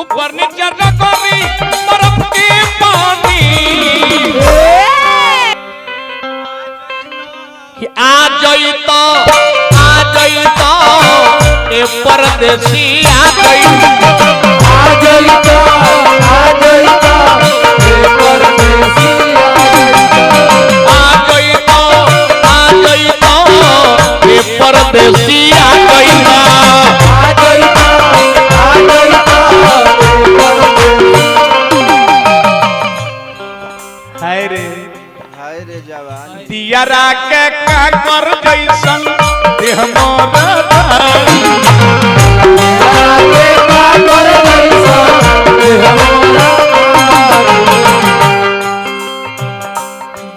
ऊपर नीचे रगोरी बर्फ के पानी कि आ जइतो ए परदेसी आ जइतो आ जइता ए परदेसी आ जइतो आ जइतो ए परदेसी आ जइतो आ जइता आ जइता ए परदेसी। हाय रे हाय रे जवान दियरा के काकर जैसन देह मोर धारी। आगे का कर जैसा देह मोरा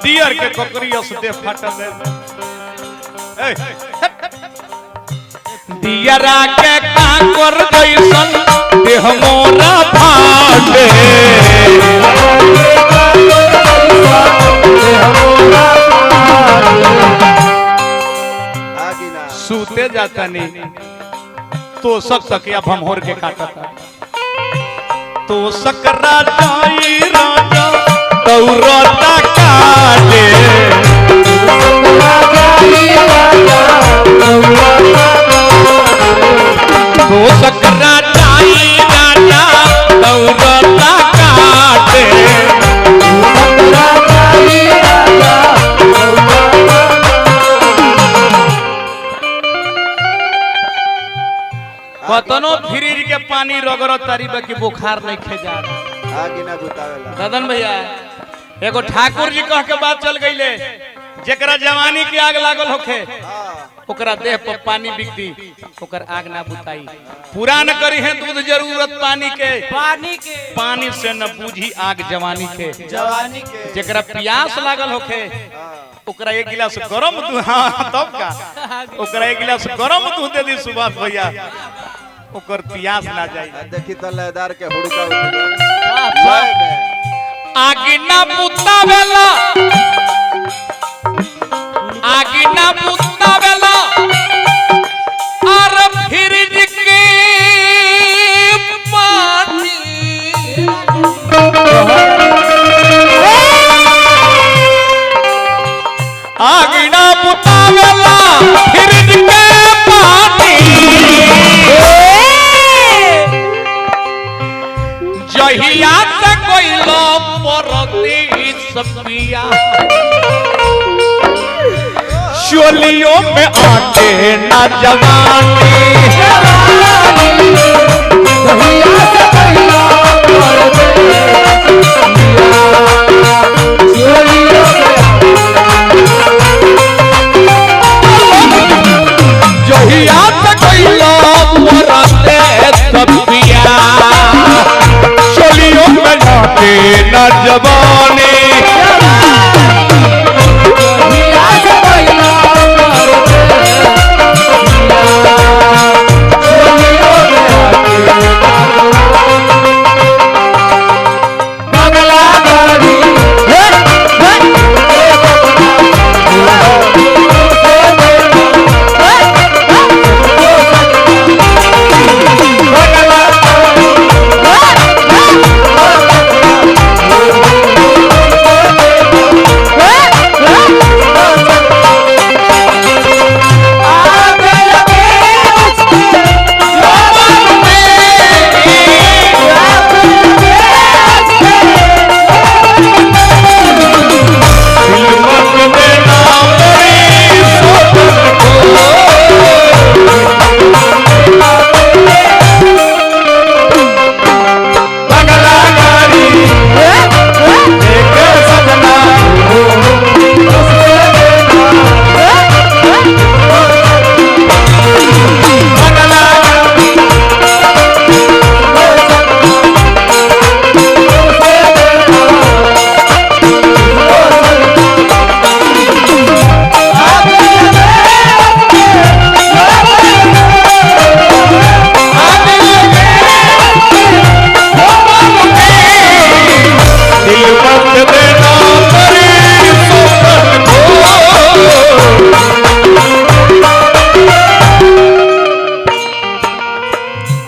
दियर के ककरी अस देह फाटल है। ए, दियरा के काकर जैसन देह मोर फाटे आगे का कर जैसा देह मोरा आगे ना सूते जाता नहीं तो सक सकिया भमहोर के काटता तो सकरा जाई राजा दौरता काटे राजा राजा दौलता तो सकरा जाई राजा दौरता काटे राजा राजा कतनो फ्रिज के पानी रगड़ तारी बाकी बुखार नहीं खे जा आगे ना बुतावेला ददन भैया एगो ठाकुर जी कह के बात चल गईले जेकरा जवानी के आग लागल होखे हाँ ओकरा देह पर पानी बिक दी ओकर आग ना बुताई पूरा न करी है दूध जरूरत पानी के पानी के पानी से न बूझी आग जवानी के जवानी के जेकरा प्यास लागल होखे हाँ ओकरा एक गिलास गरम दूध हाँ तब का ओकरा एक गिलास गरम दूध दे दी सुभाष भैया ओकर प्यास ना जाई आ देखी तो लयदार के हुड़का उठ गए लय में आगे ना बुतावेला आगे ना बुतावेला और फ्रिज के पानी आगे ना बुतावेला फ्रिज के पानी जहिया से कोइलो परदेस पिया चोलियों में आके ना जवानी दहिया से पहिला परदेस चोलियों जहिया से कोइलो परदेस पिया चोलियों में आके ना जवानी दहिया से पहिला परदेस चोलियों बगला गाड़ी हे हे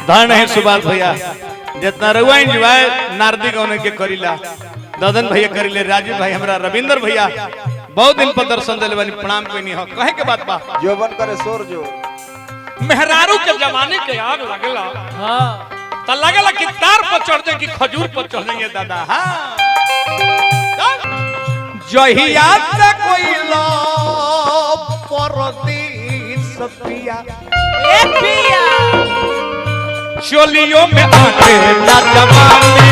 धन है सुभाष भैया जितना रउआ एंजॉय नारदी गौने के करीला, ददन भैया करीले, राजीव भाई, हमरा रविंद्र भैया बहुत दिन पर दर्शन दिले बानी, प्रणाम कोई हो। कहे के बात बा जोबन करे सोर जो मेहरारू के जमाने के आग लगला। हां त लगला कि तार पर चढ़ जाए कि खजूर पर चढ़ जाएंगे दादा। हां जहिया से कोई लो परदेस पिया ए पिया चोलियों में आके ना जवानी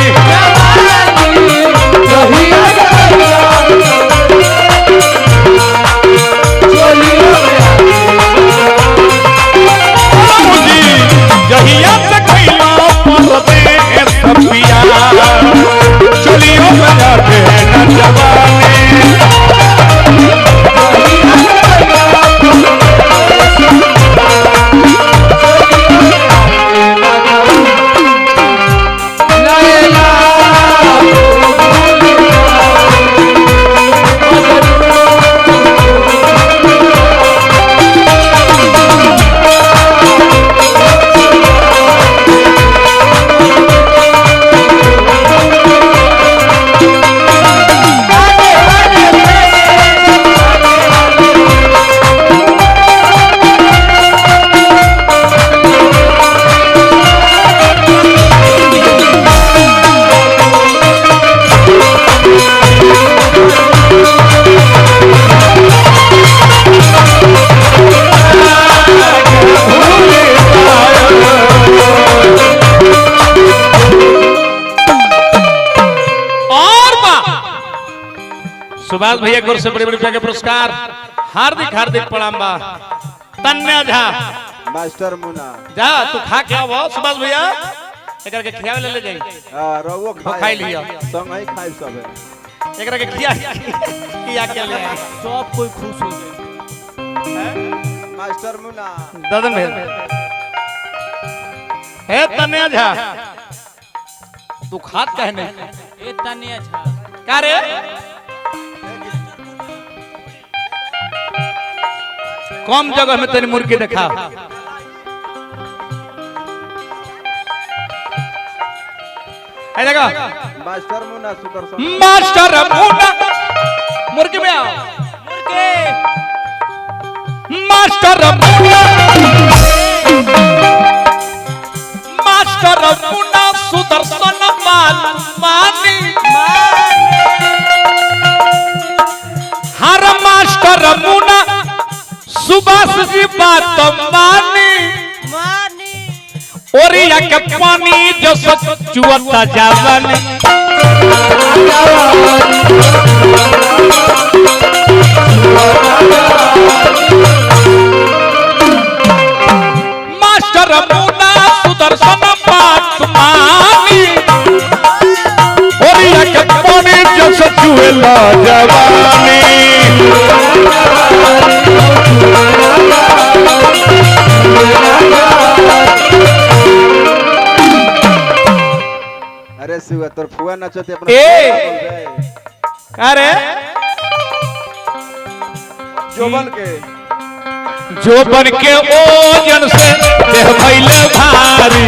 जहिया से पहिला चोलियों में बाबूजी जहिया से कोई लो परदेस पिया चोलियों में आके ना जवानी। लैला और बा सुभाष भैया की ओर से बड़े बड़े रुपया के पुरस्कार, हार्दिक हार्दिक प्रणाम बा। तन्या झा मास्टर मुना जा तू खा के आवो सुभाष भैया, एकरा के खियावे ले ले जाई। हां रउओ खाई लियो। संग ही खाई सब एकरा के खिया खिया के ले आई। सब कोई खुश हो जाए। मास्टर मुना ददन भैया हे तन्या झा तू खात काहे नहीं? ए तनिया झा का रे कम जगह में तनी मुर्गी देखा। है देखो मास्टर मुना सुदर्शन मास्टर मुन्ना मुर्गी में आओ। मुर्गे मास्टर मुन्ना, मास्टर मुन्ना सुदर्शन बाल मानी हर मास्टर मुन्ना सुभाष जी बात मानी मानी ओरिया के पानी जो चुअता जावनी। मास्टर मुन्ना सुदर्शन बात मानी ओरिया के पानी जो चुएला जवानी। अरे शिवा तोर फुआ नचते अपना ए! अरे जोबन के जो बन के ओजन से देह भइल भारी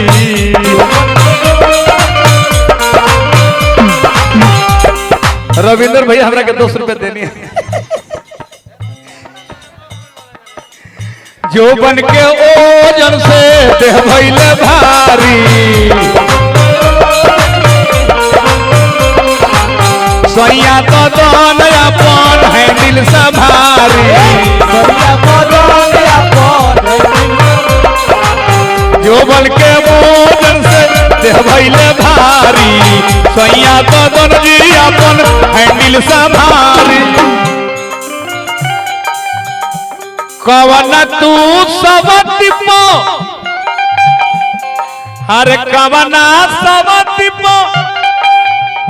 रविंद्र भैया हमरा के 2 रुपया देनी है। जो बन के ओजन से देह भइल भारी सैया तो दन अपन है दिल सभारी जो बन के मोजन से देह भइले भारी सैया तो दन जी अपन हैंडल संभारी कवन तू सवती पो हर कवना सवती पो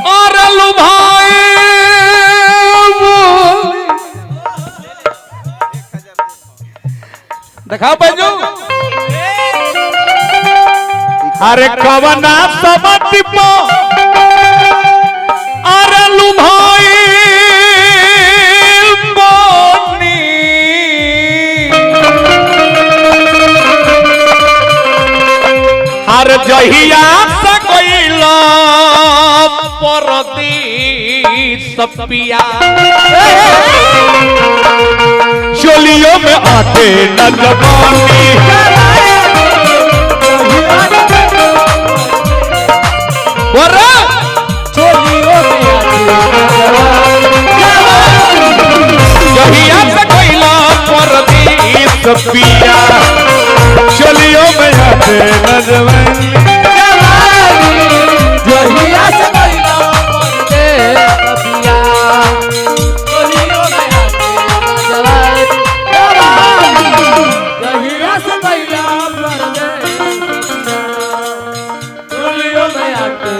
और लुभाई दिखाओ बजू अरे कवना समति पो अरे लुभाई बोनी हर जहिया से कोई परदेस पिया, चोलियों में आटे न जवानी। बोरा चोलियों में आटे जहिया से गइला परदेस पिया, चोलियों में आटे न जवानी। जहिया से गइला परदेस पिया, चोलियों में आटे जवानी, जहिया से गइला परदेस पिया, चोलियों में आटे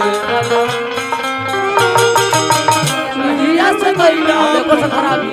जहिया से गइला। देखो से खराबी।